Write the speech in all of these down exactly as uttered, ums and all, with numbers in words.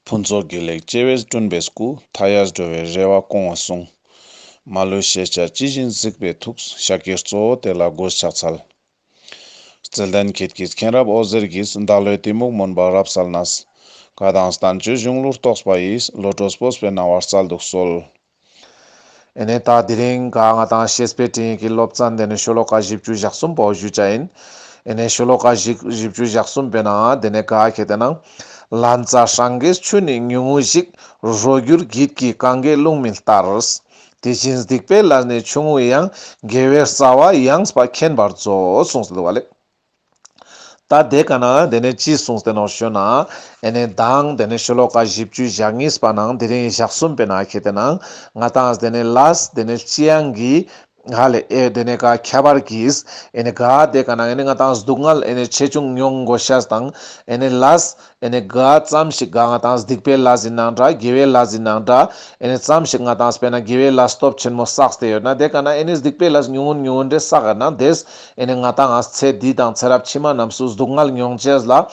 ཕུན་ཚོགས་དགེ་ལེགས་བྱེ་བས་བསྐྲུན་པའི་སྐུ། མཐའ་ཡས་འགྲོ་བའི་རེ་བ་སྐོང་བ་གསུང་། མ་ལུས་ཤེས་བྱ་ཇི་བཞིན་གཟིགས་པའི་ཐུགས། ཤཱཀྱའི་གཙོ་བོ་དེ་ལ་མགོས་ཕྱག་འཚལ། བརྩེ་ལྡན་ཁྱེད་ཀྱི་མཁྱེན་རབ་འོད་ཟེར་གྱིས། བདག་བློའི་གཏི་མུག་མུན་པ་རབ་བསལ་ནས། བཀའ་དང་བསྟན་བཅོས་གཞུང་ལུགས་རྟོགས་པ་ཡི། བློ་གྲོས་སྤོབས་པའི་སྣང་བ་སྩལ་དུ་གསོལ། ཨེ་ནེ་ད་དེ་རིང་ག་ང་ཏང་བཤེས་པའི་སྤྲིངས་ཡིག་གི་སློབ་ཚན་དེ་ནེ་ཤོ་ལོ་ཀ་བཞི་བཅུ་ཞེ་གསུམ་པོ་ཞུ་ཅེས་ཡིན། ཨེ་ནེ་ཤོ་ལོ་ཀ་བཞི་བཅུ་ཞེ་གསུམ་པའི་ནང་དེ་ནེ་ག་ཁེ་ཏེ་ན། ལན་ཚྭ་སྲང་གི་ཆུ་ནི་ཉུང་ངུ་ཞིག། རོ་བསྒྱུར་གྱིས་ཀྱང་གང་གི་རླུང་མི་ལྟར། དེ་བཞིན་སྡིག་པའི་ལས་ནི་ཆུང་ངུ་ཡང་། དགེ་བའི་རྩ་བ་ཡངས་པ་མཁྱེན་པར་མཛོད། གསུངས་ཏེ་འདུག་པ་ལེ། ད་དེ་ཀ་ན་དེ་ནེ་ཅི་གསུངས་ཏེ་ནོག་ཞུ་ན། ཨེ་ནེ་མདང་དེ་ནེ་ཤོ་ལོ་ཀ་བཞི་བཅུ་ཞེ་གཉིས་པ་ནང་དེ་རིང་ཞེ་གསུམ་པའི་ནང་ཁེ་ཏེ་ན་ང་ཏང་དེ་ནེ་ལས་དེ་ནེ་ཅི་ཡང་གི་ཧ་ལེ་ཨེ་དེ་ནེ་ག་ཁྱད་པར་གྱིས་ཨེ་ནེ་ག་དེ་ཀ་ན་ཨེ་ནེ་ང་ཏང་སྡུག་བསྔལ་ཨེ་ནེ་ཆེ་ཆུང་མྱོང་དགོས་ཤེས་དང་ཨེ་ནེ་ལས་ཨེ་ནེ་ག་ཙམ་ཞིག་ག་ང་ཏང་སྡིག་པའི་ལས་ཡིན་ནང་འདྲ་དགེ་བའི་ལས་ཡིན་ནང་འདྲ་ཨེ་ནེ་ཙམ་ཞིག་ང་ཏང་དཔེར་ན་དགེ་བའི་ལས་སྟོབས་ཆེན་མོ་བསགས་ཏེ་ཡོད་ན་དེ་ཀ་ན་ཨེ་ནེ་སྡིག་པའི་ལས་ཉུང་ངུ་ཉུང་ངུ་འདྲ་བསགས་ན་དེས་ཨེ་ནེ་ང་ཏང་ང་ཚེ་འདི་དང་ཚེ་རབས་ཕྱི་མ་རྣམས་སུ་སྡུག་བསྔལ་མྱོང་ཅེས་ལ་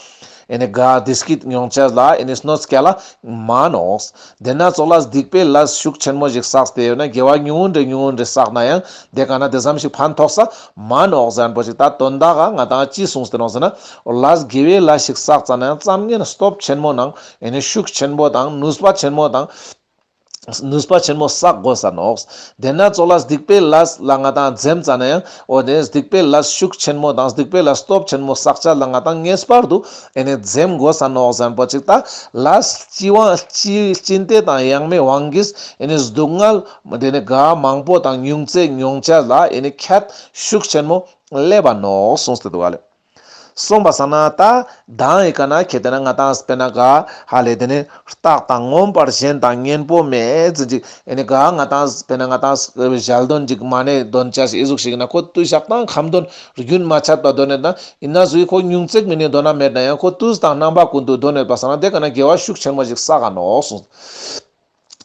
ཨེ་ནེ་ག་བདེ་སྐྱིད་མྱོང་ཅེས་ལ་ཨེ་ནེ་གནོད་སྐྱེལ་ལ་མ་ནོག། དེ་ན་ཙོགས་ལ་སྡིག་པའི་ལས་ཤུགས་ཆེན་མོ་ཞིག་བསགས་ཏེ་ཡོད་ན་དགེ་བ་ཉུང་ངུ་འདྲ་ཉུང་ངུ་འདྲ་བསགས་ན་ཡང་དེ་ཀ་ན་དེ་ཙམ་ཞིག་ཕན་ཐོགས་ས་མ་ནོག་ཟེར་མཁན་པོ་ཞིག་ད་དོན་དག་ག་ང་ཏང་ཅི་གསུངས་ཏེ་ནོག་ཟེར་ན། ལས་དགེ་བའི་ལས་ཤིག་བསགས་ཙ་ན་ཡང་ཙམ་ངན་སྟོབས་ཆེན་མོ་ནང་ཨེ་ནེ་ཤུགས་ཆེན་མོ་དང་ནུས་པ་ཆེན་མོ་དང་། ནུས་པ་ཆེན་མོ་བསགས་དགོས་ས་ནོག། དེ་ན་ཙོགས་ལ་སྡིག་པའི་ལས་ལ་ང་ཏང་འཛེམ་ཙ་ན་ཡང་འོ་དེ་སྡིག་པའི་ལས་ཤུགས་ཆེན་མོ་དང་སྡིག་པའི་ལས་སྟོབས་ཆེན་མོ་བསགས་ཅེས་ལ་ང་ཏང་ངེས་པར་དུ་ཨེ་ནེ་འཛེམ་དགོས་ས་ནོག་ཟེར་མཁན་པོ་ཅིག་ད་ལས་ལྕི་བ་ལྕི་ལྕི་ཏེ་དང་ཡང་མེད་དབང་གིས་ཨེ་ནེ་སྡུག་བསྔལ་དེ་ནེ་ག་མང་པོ་དང་ཉུང་ཙེ་མྱོང་ཅེས་ལ་ཨེ་ནེ་ཁྱད་ཤུགས་ཆེན་མོ་སླེབས་པ་ནོག་གསུངས་ཏེ་འདུག་པ་ལེ། གསུངས་པ་སང་ན་ད་མདང་ཡི་ཀ་ན་ཁེ་ཏེ་ན་ང་ཏང་དཔེར་ན་ག་ཧ་ལེ་དེ་ནེ་རྟག་དང་མངོན་པར་ཞེན་དང་གཉེན་པོ་མེད་ཟེར་ཅིག་ཨེ་ནེ་ག་ང་ཏང་དཔེར་ན་ང་ཏང་ཞལ་འདོན་ཅིག་མ་ཎི་འདོན་ཅེས་ཨི་ཟུག་ཞིག་ན་ཁོ་དུས་ཞག་དང་ཁ་འདོན་རྒྱུན་མ་ཆད་པ་འདོན་ནེ་ན་ཨིན་ན་ཟུག་ཁོ་ཉུང་ཙེག་མ་ཎི་འདོན་ན་མེད་ན་ཡང་ཁོ་དུས་དང་རྣམ་པ་ཀུན་ཏུ་འདོན་ནེ་པ་སང་ན་དེ་ཀ་ན་དགེ་བ་ཤུགས་ཆེན་མོ་ཞིག་བསགས་ས་ནོག་གསུངས།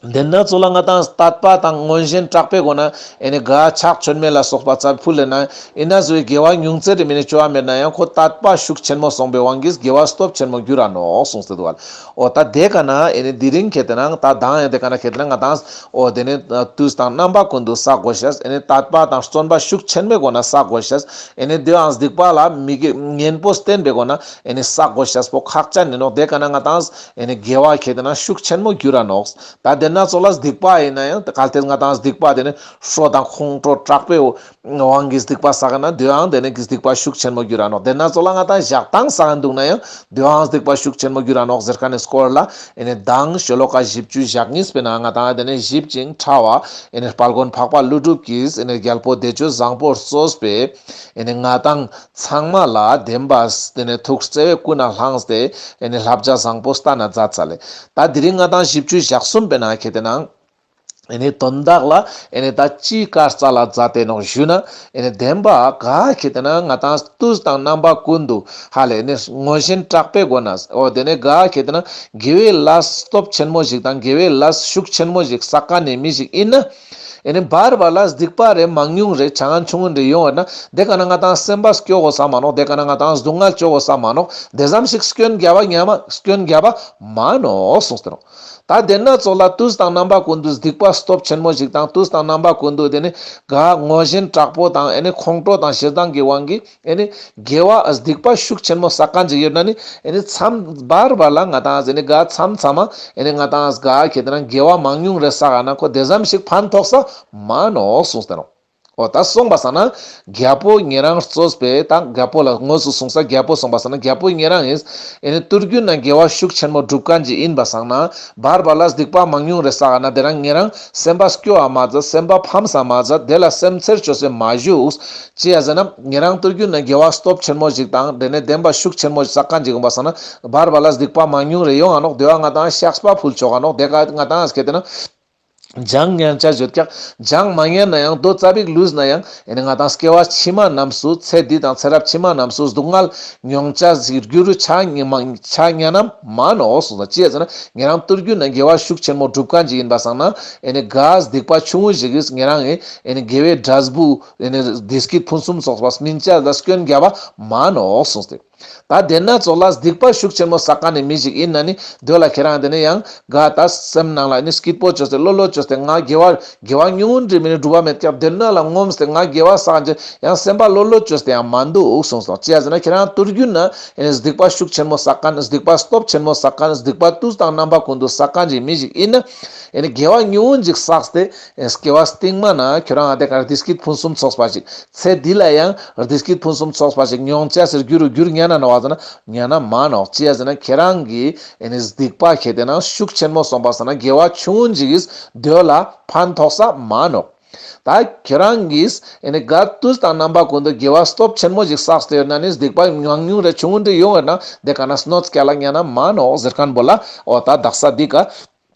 དེ་ན་ཙོགས་ལ་ང་ཏང་དད་པ་དང་མངོན་ཞེན་དྲག་པོའི་སྒོ་ནས་ཨེ་ནེ་ག་ཕྱག་མཆོད་མེ་ལ་སོགས་པ་ཙམ་ཕུལ་ལེ་ན་ཨིན་ན་ཟུག་དགེ་བ་ཉུང་ཙེ་རེ་མ་ཎི་བཅོ་བ་མེད་ན་ཡང་ཁོ་དད་པ་ཤུགས་ཆེན་མོ་སོང་པའི་དབང་གིས་དགེ་བ་སྟོབས་ཆེན་མོ་འགྱུར་ར་ནོག་གསུངས་ཏེ་འདུག་པ་ལེ། འོ་ད་དེ་ཀ་ན་ཨེ་ནེ་དེ་རིང་ཁེ་ཏེ་ན་ད་མདང་ཡང་དེ་ཀ་ན་ཁེ་ཏེ་ན་ང་ཏང་འོ་དེ་ནེ་དུས་དང་རྣམ་པ་ཀུན་ཏུ་བསགས་དགོས་ཤེས་ཨེ་ནེ་དད་པ་དང་བརྩོན་པ་ཤུགས་ཆེན་མོའི་སྒོ་ནས་བསགས་དགོས་ཤེས་ཨེ་ནེ་དེའང་སྡིག་པ་ལ་མི་དགེ་གཉེན་པོ་བསྟེན་པའི་སྒོ་ནས་ཨེ་ནེ་བསགས་དགོས་ཤེས་པོ་ཁག་ཅན་ཡིན་ནོག། དེ་ཀ་ན་ང་ཏང་ཨེ་ནེ་དགེ་བ་ཁེ་ཏེ་ན་ཤུགས་ཆེན་མོ་འགྱུར་ར་ནོག། ད་དེ་ན་ཙོགས་ལ་སྡིག་པ་ཡིན་ན་ཡང་གལ་ཏེ་ང་ཏང་སྡིག་པ་དེ་ནེ་ཁྲོ་དང་ཁོང་ཁྲོ་དྲག་པོའི་དབང་གིས་སྡིག་པ་བསགས་ན་དེའང་དེ་ནེ་གི་སྡིག་པ་ཤུགས་ཆེན་མོ་འགྱུར་ར་ནོག། དེ་ན་ཙོགས་ལ་ང་ཏང་ཞག་དང་བསགས་འདུག་ན་ཡང་དེའང་སྡིག་པ་ཤུགས་ཆེན་མོ་འགྱུར་ར་ནོག་ཟེར་མཁན་ནི་སྐོར་ལ་ཨེ་ནེ་མདང་ཤོ་ལོ་ཀ་བཞི་བཅུ་ཞེ་གཉིས་པའི་ནང་ང་ཏང་དེ་ནེ་ཞིབ་ཅིང་ཕྲ་བ་ཨེ་ནེ་དཔལ་མགོན་འཕགས་པ་ཀླུ་སྒྲུབ་ཀྱིས་ཨེ་ནེ་རྒྱལ་པོ་བདེ་སྤྱོད་བཟང་པོར་གཙོས་པའི་ཨེ་ནེ་ང་ཏང་ཚང་མ་ལ་བདེན་པ་དེ་ནེ་ཐུགས་བརྩེ་བས་ཀུན་ནས་བསླངས་ཏེ་ཨེ་ནེ་བསླབ་བྱ་བཟང་པོ་བསྟན་ན་མཛད་ཚར་ལེ། ད་དེ་རིང་ང་ཏང་བཞི་བཅུ་ཞེ་གསུམ་པའི་ནང་ཁེ་ཏེ་ན་ཨེ་ནེ་དོན་དག་ལ་ཨེ་ནེ་ད་ཅི་བཀའ་སྩལ་ལ་མཛད་དེ་ནོག་ཞུ་ན་ཨེ་ནེ་བདེན་པ་ག་ཁེ་ཏེ་ན་ང་ཏང་དུས་དང་རྣམ་པ་ཀུན་ཏུ་ཧ་ལེ་ཨེ་ནེ་མངོན་ཞེན་དྲག་པོའི་སྒོ་ནས་འོ་དེ་ནེ་ག་ཁེ་ཏེ་ན་དགེ་བའི་ལས་སྟོབས་ཆེན་མོ་ཞིག་དང་དགེ་བའི་ལས་ཤུགས་ཆེན་མོ་ཞིག་བསགས་མཁན་ནི་མི་ཞིག་ཡིན་ན། ཨེ་ནེ་བར་བར་ལ་སྡིག་པ་རེ་མང་ཉུང་རེ་ཆ་ཚང་ཆུང་ངུ་རེ་ཡོང་བ་ན་དེ་ཀ་ན་ང་ཏང་སེམས་པ་སྐྱོ་དགོས་ས་མ་ནོག། དེ་ཀ་ན་ང་ཏང་སྡུག་བསྔལ་སྐྱོ་དགོས་ས་མ་ནོག། དེ་ཙམ་ཞིག་སྐྱོན་རྒྱབ་པ་ཉམས་སྐྱོན་རྒྱབ་པ་མ་ནོག་གསུངས་ཏེ་ནོག། ད་དེ་ན་ཙོགས་ལ་དུས་དང་རྣམ་པ་ཀུན་ཏུ་སྡིག་པ་སྟོབས་ཆེན་མོ་ཞིག་དང་དུས་དང་རྣམ་པ་ཀུན་ཏུ་དེ་ནེ་ག་མངོན་ཞེན་དྲག་པོ་དང་ཨེ་ནེ་ཁོང་ཁྲོ་དང་ཞེ་སྡང་གི་དབང་གིས་ཨེ་ནེ་དགེ་བ་སྡིག་པ་ཤུགས་ཆེན་མོ་བསགས་མཁན་ཅིག་ཡོད་ན་ནི་ཨེ་ནེ་མཚམས་བར་བར་ལ་ང་ཏང་ཨེ་ནེ་ག་མཚམས་མཚམས་མ་ཨེ་ནེ་ང་ཏང་ག་ཁེ་ཏེ་ན་དགེ་བ་མང་ཉུང་རེ་བསགས་ན་ཁོ་དེ་ཙམ་ཞིག་ཕན་ཐོགས་ས་མ་ནོག་གསུངས་ཏེ་ནོག། འོ་ད་གསུངས་པ་སང་ན་རྒྱལ་པོ་ཉེ་རང་གཙོས་པའི་ད་རྒྱལ་པོ་ལ་དངོས་སུ་གསུངས་ས་རྒྱལ་པོ་གསུངས་པ་སང་ན་རྒྱལ་པོ་ཉེ་རང་ཡིན། ཨེ་ནེ་དུས་རྒྱུན་ན་དགེ་བ་ཤུགས་ཆེན་མོ་སྒྲུབ་མཁན་ཅིག་ཡིན་པ་སང་ན་བར་བར་ལ་སྡིག་པ་མང་ཉུང་རེ་བསགས་ན་དེ་རང་ཉེ་རང་སེམས་པ་སྐྱོ་བ་མ་ཟད་སེམས་པ་ཕམ་ས་མ་ཟད་དེ་ལ་སེམས་འཚེར་ཅོས་སེ་མ་བཞུགས། ཅི་ཡ་ཟེར་ན་ཉེ་རང་དུས་རྒྱུན་ན་དགེ་བ་སྟོབས་ཆེན་མོ་ཞིག་དང་དེ་ནེ་བདེན་པ་ཤུགས་ཆེན་མོ་ཞིག་བསགས་མཁན་ཅིག་ཡིན་པ་སང་ན་བར་བར་ལ་སྡིག་པ་མང་ཉུང་རེ་ཡོང་ང་ནོག། དེ་བ་ང་ཏང་བཤགས་པ་ཕུལ་ཆོག་ག་ནོག། དེ་ཀ་ང་ཏང་ཨེ་ནེ་ཁེ་ཏེ་ན་སྦྱང་ཉན་ཆ་ཡོད་ཀྱག། སྦྱང་མ་ཉན་ན་ཡང་དོ་ཙ་པིག་ལུས་ན་ཡང་ཨེ་ནེ་ང་ཏང་སྐྱེ་བ་ཕྱི་མ་རྣམས་སུ་ཚེ་འདི་དང་ཚེ་རབས་ཕྱི་མ་རྣམས་སུ་སྡུག་བསྔལ་མྱོང་ཆ་ཞིག་རྒྱུ་རུ་ཆ་ཉེ་མ་ཆ་ཉན་ན་མ་ནོག་གསུངས་ས། ཅི་ཡ་ཟེར་ན་ཉེ་རང་དུས་རྒྱུན་ན་དགེ་བ་ཤུགས་ཆེན་མོ་སྒྲུབ་མཁན་ཅིག་ཡིན་པ་སང་ན་ཨེ་ནེ་ག་སྡིག་པ་ཆུང་ངུ་ཞིག་གིས་ཉེ་རང་ཨེ་ནེ་དགེ་བའི་འབྲས་བུ་ཨེ་ནེ་བདེ་སྐྱིད་ཕུན་སུམ་ཚོགས་པ་སྨིན་ཆ་ལ་སྐྱོན་རྒྱབ་པ་མ་ནོག་གསུངས་ཏེ། ད་དེ་ན་ཙོགས་ལ་སྡིག་པ་ཤུགས་ཆེན་མོ་བསགས་མཁན་ནི་མི་ཞིག་ཡིན་ན་ནི་དེ་ལ་ཁྱེད་རང་དེ་ནས་ཡང་ག་ད་སེམས་ནང་ལ་ནི་སྐྱིད་པོ་བཅོས་ཏེ་ལོ་ལོ་བཅོས་ཏེ་ང་དགེ་བ་དགེ་བ་ཉུང་ངུ་འདྲ་མིན་ནི་སྒྲུབ་པ་མེད་ཀྱག་དེ་ན་ལ་ངོམས་ཏེ་ང་དགེ་བ་བསགས་ཀྱི་ཡང་སེམས་པ་ལོ་ལོ་བཅོས་ཏེ་ཡང་མ་འདུག་གསུངས་སོང་། ཅི་ཡ་ཟེར་ན་ཁྱེད་རང་ཏུར་རྒྱུན་ན་ཨེ་ནི་སྡིག་པ་ཤུགས་ཆེན་མོ་བསགས་མཁན་སྡིག་པ་སྟོབས་ཆེན་མོ་བསགས་མཁན་སྡིག་པ་དུས་དང་རྣམ་པ་ཀུན་ཏུ་བསགས་མཁན་གྱི་མི་ཞིག་ཡིན་ན་ཨེ་ནི་དགེ་བ་ཉུང་ངུ་ཞིག་བསགས་ཏེ་ཨེ་སྐྱེ་བ་སྟིང་མ་ན་ཁྱོད་རང་ཨ་དེ་ཀ་བདེ་སྐྱིད་ཕུན་སུམ་ཚོགས་པ་ཞིག་ཚེ་འདི་ལ་ཡང་བདེ་སྐྱིད་ཕུན་སུམ་ཚོགས་པ་ཞིག་མྱོང་ཅེས་སི་རྒྱུ་རུ་འགྱུར་ཉན་ན་ནོག་ཟེར་ན་ཉན་ན་མ་ནོག་ཅི་ཡ་ཟེར་ན་ཁྱེད་རང་གི་ཨེ་ནི་སྡིག་པ་ཁྱེད་དེ་ན་ཤུགས་ཆེན་མོ་སོང་པ་སང་ན་དགེ་བ་ཆུང་ངུ་ཞིག་གིས་དེ་ལ་ཕན་ཐོགས་ས་མ་ནོག་ད་ཁྱེད་རང་གིས་ཨེ་ནི་ག་དུས་དང་རྣམ་པ་ཀུན་ཏུ་དགེ་བ་སྟོབས་ཆེན་མོ་ཞིག་བསགས་ཏེ་ཡོད་ན་ནི་སྡིག་པ་མང་ཉུང་རེ་ཆུང་ངུ་རེ་ཡོང་ཡོད་ན་དེ་ཀ་ན་གནོད་སྐྱེལ་ལ་ཉན་ན་མ་ནོག་ཟེར་མཁན་པོ་ལ་འོ་ད་དག་ས་འདི་ཀ་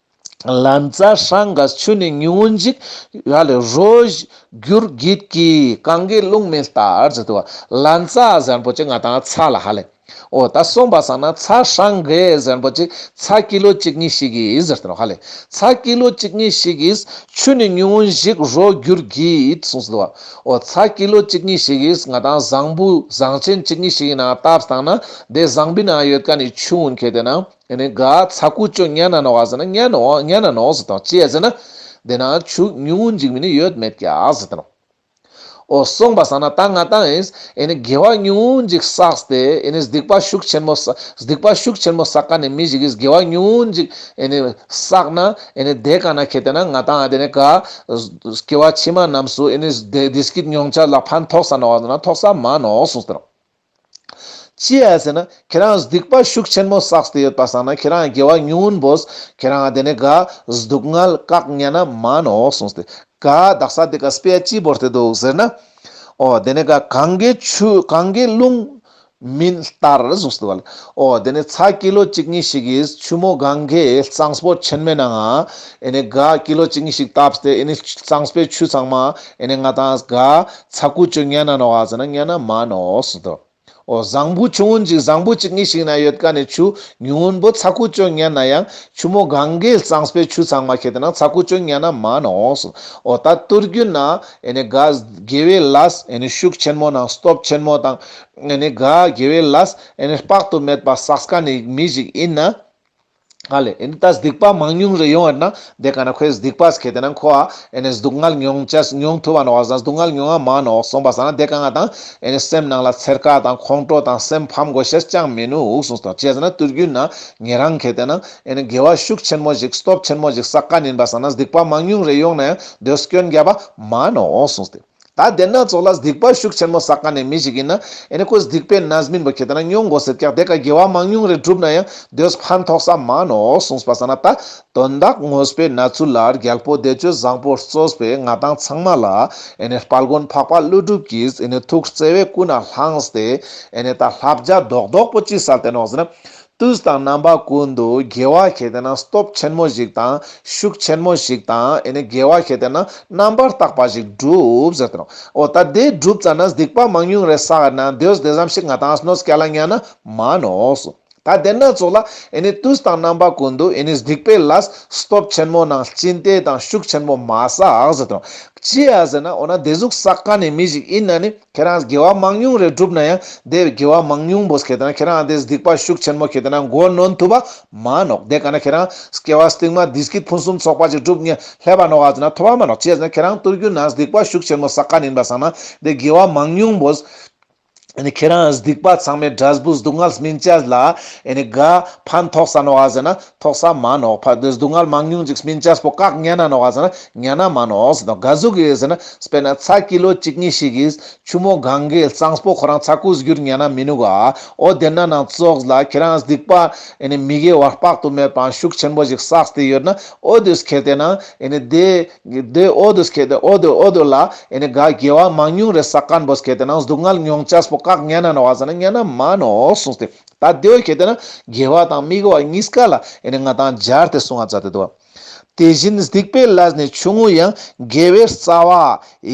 ལན་ཚྭ་སྲང་ག་ཆུ་ནི་ཉུང་ངུ་ཞིག་ཡ་ལེ་རོ་བསྒྱུར་གྱིད་ཀྱིས་གང་གི་རླུང་མིན་ལྟར་ཟེར་དུ་བ། ལན་ཚྭ་ཟེར་པོ་ཅིག་ང་དང་ཚྭ་ལ་ཧ་ལེ། འོ་ད་སོང་པ་སང་ན་ཚྭ་སྲང་ག་ཟེར་པོ་ཅིག་ཚྭ་ཀི་ལོ་གཅིག་གཉིས་ཤིག་གི་ཟེར་དུ་ཧ་ལེ། ཚྭ་ཀི་ལོ་གཅིག་གཉིས་ཤིག་གི་ཆུ་ནི་ཉུང་ངུ་ཞིག་རོ་བསྒྱུར་གྱིད་གསུངས་སུ་དུ་བ། འོ་ཚྭ་ཀི་ལོ་གཅིག་གཉིས་ཤིག་གི་ང་དང་ཟངས་བུ་ཟངས་ཆེན་གཅིག་གཉིས་ཤིག་གི་ནང་བཏབ་སྟངས་ན་དེ་ཟངས་བུའི་ནང་ཡོད་མཁན་ནི་ཆུ་འུན་ཁྱེར་ཏེ་ན། ཨེ་ནི་ག་ཚ་ཁུ་ཅོ་ཉན་ན་ནོག་ཟེར་ན་ཉན་ན་ནོག་ཉན་ན་ནོག་ཟེར་དང་ཅི་ཡ་ཟེར་ན། དེ་ན་ཆུ་ཉུང་ངུ་ཞིག་མིན་ནི་ཡོད་མེད་ཀྱག་ཟེར་དང་། འོ་སོང་པ་སང་ན་ད་ང་དང་ཨེ་ནི་དགེ་བ་ཉུང་ངུ་ཞིག་བསགས་ཏེ་ཨེ་ནི་སྡིག་པ་ཤུགས་ཆེན་མོ་བསགས་སྡིག་པ་ཤུགས་ཆེན་མོ་བསགས་མཁན་ནི་མི་ཞིག་གིས་དགེ་བ་ཉུང་ངུ་ཞིག་ཨེ་ནི་བསགས་ན་ཨེ་ནི་དེ་ཀ་ན་ཁྱེར་ཏེ་ན་ང་དང་ཨ་དེ་ནི་ག་སྐྱེ་བ་ཕྱི་མ་རྣམས་སུ་ཨེ་ནི་བདེ་བདེ་སྐྱིད་མྱོང་ཆ་ལ་ཕན་ཐོགས་ས་ནོག་ཟེར་ན་ཐོགས་ས་མ་ནོག་གསུངས་ཏེ་ནོག་ཅི་ཡ་ཟེར་ན་ཁྱེད་རང་སྡིག་པ་ཤུགས་ཆེན་མོ་བསགས་ཏེ་ཡོད་པ་སང་ན་ཁྱེད་རང་དགེ་བ་ཉུང་ངུན་པོས་ཁྱེད་རང་དེ་ནས་ག་སྡུག་བསྔལ་བཀག་ཉན་ན་མ་ནོག་གསུངས་ཏེ། ག་དག་ས་དེ་ཀ་དཔེ་ཅི་བོར་ཏེ་འདུག་ཟེར་ན། འོ་དེ་ནས་ག་གངྒཱའི་ཆུ་གངྒཱའི་རླུང་མིན་ལྟར་གསུངས་ཏེ་བ་ལེ། འོ་དེ་ནས་ཚྭ་ཀི་ལོ་གཅིག་གཉིས་ཤིག་གིས་ཆུ་མོ་གངྒཱའི་གཙང་པོ་ཆེན་མོའི་ནང་ང་ཨེ་ནས་ག་ཀི་ལོ་གཅིག་གཉིས་ཤིག་བཏབ་སྟེ་ཨེ་ནས་གཙང་པོའི་ཆུ་ཚང་མ་ཨེ་ནས་ང་དང་ག་ཚ་ཁུ་ཅོ་ཉན་ན་ནོག་ག་ཟེར་ན་ཉན་ན་མ་ནོག་གསུངས་ཏེ། འོ་ཟངས་བུ་ཆུང་ངུན་ཅིག་ཟངས་བུ་གཅིག་གཉིས་ཤིག་ན་ཡོད་མཁན་ནི་ཆུ་ཉུང་ངུན་པོ་ཚ་ཁུ་ཅོ་ཉན་ན་ཡང་ཆུ་མོ་གངྒཱའི་གཙང་པོའི་ཆུ་ཚང་མ་ཁྱེར་ཏེ་ན་ཚ་ཁུ་ཅོ་ཉན་ན་མ་ནོག་གསུངས། འོ་ད་ཏུར་རྒྱུན་ན་ཨེ་ནི་ག་དགེ་བའི་ལས་ཨེ་ནི་ཤུགས་ཆེན་མོ་དང་སྟོབས་ཆེན་མོ་དང་ཨེ་ནི་ག་དགེ་བའི་ལས་ཨེ་ནི་དཔག་ཏུ་མེད་པ་བསགས་མཁན་ནི་མི་ཞིག་ཡིན་ན། ཨ་ལེ། ཨེ་ནི་ད་སྡིག་པ་མང་ཉུང་རེ་ཡོང་བ་ན་དེ་ཀ་ན་ཁོའི་སྡིག་པ་ཁྱེར་ཏེ་ན་ཁོ་ཨ་ཨེ་ནི་སྡུག་བསྔལ་མྱོང་ཅེས་མྱོང་ཐུབ་བ་ནོག་ག་ཟེར་ན་སྡུག་བསྔལ་མྱོང་ང་མ་ནོག་གསུངས་པ་སང་ན་དེ་ཀ་ང་དང་ཨེ་ནི་སེམས་ནང་ལ་འཚེར་ཁ་དང་ཁོང་ཁྲོ་དང་སེམས་ཕམ་དགོས་ཤེས་ཅང་མི་ནུག་གསུངས་ཏེ། ཅི་ཟེར་ན་ཏུར་རྒྱུན་ན་ཉེ་རང་ཁྱེར་ཏེ་ན་ཨེ་ནི་དགེ་བ་ཤུགས་ཆེན་མོ་ཞིག་སྟོབས་ཆེན་མོ་ཞིག་བསགས་མཁན་ཡིན་པ་སང་ན་སྡིག་པ་མང་ཉུང་རེ་ཡོང་ན་ཡང་དེ་སྐྱོན་རྒྱབ་པ་མ་ནོག་གསུངས་ཏེ། ད་དེ་ན་ཙོགས་ལ་སྡིག་པ་ཤུགས་ཆེན་མོ་བསགས་མཁན་ནི་མི་ཞིག་ཡིན་ན་ཨེ་ནི་ཁོ་སྡིག་པའི་རྣམ་སྨིན་པོ་ཁྱེར་ཏེ་ན་མྱོང་དགོས་ཟེར་ཀྱག་དེ་ཀ་དགེ་བ་མང་ཉུང་རེ་བསྒྲུབས་ན་ཡང་དེས་ཕན་ཐོགས་ས་མ་ནོག་གསུངས་པ་སང་ན་ད་དོན་དག་དངོས་པོའི་གནས་ཚུལ་ལ་རྒྱལ་པོ་བདེ་སྤྱོད་བཟང་པོ་གཙོས་པའི་ང་དང་ཚང་མ་ལ་ཨེ་ནི་དཔལ་མགོན་འཕགས་པ་ཀླུ་སྒྲུབ་ཀྱིས་ཨེ་ནི་ཐུགས་བརྩེ་བས་ཀུན་ནས་བསླངས་ཏེ་ཨེ་ནི་ད་བསླབ་བྱ་རྡོག་རྡོག་པོ་ཅི་སལ་ཏེ་ནོག་ཟེར་ན། དུས་དང་རྣམ་པ་ཀུན་ཏུ་དགེ་བ་ཁྱེར་ཏེ་ན་སྟོབས་ཆེན་མོ་ཞིག་དང་ཤུགས་ཆེན་མོ་ཞིག་དང་ཨེ་ནི་དགེ་བ་ཁྱེར་ཏེ་ན་རྣམ་པར་དག་པ་ཞིག་བསྒྲུབ་ཟེར་ཏེ་ནོག་འོ་ད་དེ་བསྒྲུབ་ཙ་ན་སྡིག་པ་མང་ཉུང་རེ་བསགས་ན་དེས་དེ་ཙམ་ཞིག་ང་དང་གནོད་སྐྱལ་ལ་ཉན་ན་མ་ནོག་གསུངས། ད་དེ་ན་ཙོགས་ལ་ཨེ་ནི་དུས་དང་རྣམ་པ་ཀུན་ཏུ་ཨེ་ནི་སྡིག་པའི་ལས་སྟོབས་ཆེན་མོ་ནང་ལྕིན་ཏེ་དང་ཤུགས་ཆེན་མོ་མ་བསགས་ཟེར་ཏེ་ནོག་ཅི་ཡ་ཟེར་ན་འོ་ན་དེ་ཟུག་བསགས་མཁན་ནི་མི་ཞིག་ཡིན་ན་ནི། ཁྱེད་རང་དགེ་བ་མང་ཉུང་རེ་བསྒྲུབས་ན་ཡང་དེ་དགེ་བ་མང་ཉུང་པོ་ཁྱེར་ཏེ་ན་ཁྱེད་རང་དེ་སྡིག་པ་ཤུགས་ཆེན་མོ་ཁྱེར་ཏེ་ན་མགོ་གནོན་ཐུབ་པ་མ་ནོག་དེ་ཀ་ན་ཁྱེད་རང་སྐྱེ་བ་སྟིང་མ་བདེ་སྐྱིད་ཕུན་སུམ་ཚོགས་པ་ཅིག་བསྒྲུབ་ཉེ་སླེབས་པ་ནོག་ག་ཟེར་ན་ཐུབ་པ་མ་ནོག་ཅི་ཟེར་ན་ཁྱེད་རང་ཏུར་རྒྱུན་ན་སྡིག་པ་ཤུགས་ཆེན་མོ་བསགས་མཁན་ཡིན་པ་སང་ན་དེ་དགེ་བ་མང་ཉུང་པོ་ཨེ་ནི་ཁྱེད་རང་སྡིག་པ་ཚང་མའི་འབྲས་བུ་སྡུག་བསྔལ་སྨིན་ཅེས་ལ་ཨེ་ནི་ག་ཕན་ཐོགས་ས་ནོག་ག་ཟེར་ན། ཐོགས་ས་མ་ནོག་ཕ་དེ་སྡུག་བསྔལ་མང་ཉུང་ཅིག་སྨིན་ཅེས་པོ་བཀག་ཉན་ན་ནོག་ག་ཟེར་ན་ཉན་ན་མ་ནོག་ཟེར་ཏེ་ག་ཟུག་གི་ཟེར་ན་དཔེར་ན་ཚྭ་ཀི་ལོ་གཅིག་གཉིས་ཤིག་གིས་ཆུ་མོ་གངྒཱའི་གཙང་པོ་ཁོ་རང་ཚ་ཁུ་བསྒྱུར་ཉན་ན་མི་ནུག་ག་འོ་དེ་ན་ནང་ཙོགས་ལ་ཁྱེད་རང་སྡིག་པ་ཨེ་ནི་མི་དགེ་བ་དཔག་ཏུ་མེད་པའང་ཤུགས་ཆེན་པོ་ཞིག་བསགས་ཏེ་ཡོད་ན་འོ་དེ་ཁྱེར་ཏེ་ན་ཨེ་ནི་དེ་དེ་འོ་དེ་ཁྱེར་ཏེ་འོ་དེ་འོ་དེ་ལ་ཨེ་ནི་ག་དགེ་བ་མང་ཉུང་རེ་བསགས་མཁན་པོ་ཁྱེར་ཏེ་ན་སྡུག་བསྔལ་མྱོང་ཅེས་པོ་བཀག་ཉན་ན་ནོག་ག་ཟེར་ན་ཉན་ན་མ་ནོག་གསུངས་ཏེ། ད་དེ་བོ་ཁྱེར་ཏེ་ན་དགེ་བ་དང་མི་དགེ་བ་གཉིས་ཀ་ལ་ཨེ་ནི་ང་དང་སྦྱར་ཏེ་གསུང་ང་མཛད་དེ་འདུག་དེ་བཞིན་སྡིག་པའི་ལས་ནི་ཆུང་ངུ་ཡང་། དགེ་བའི་རྩ་བ་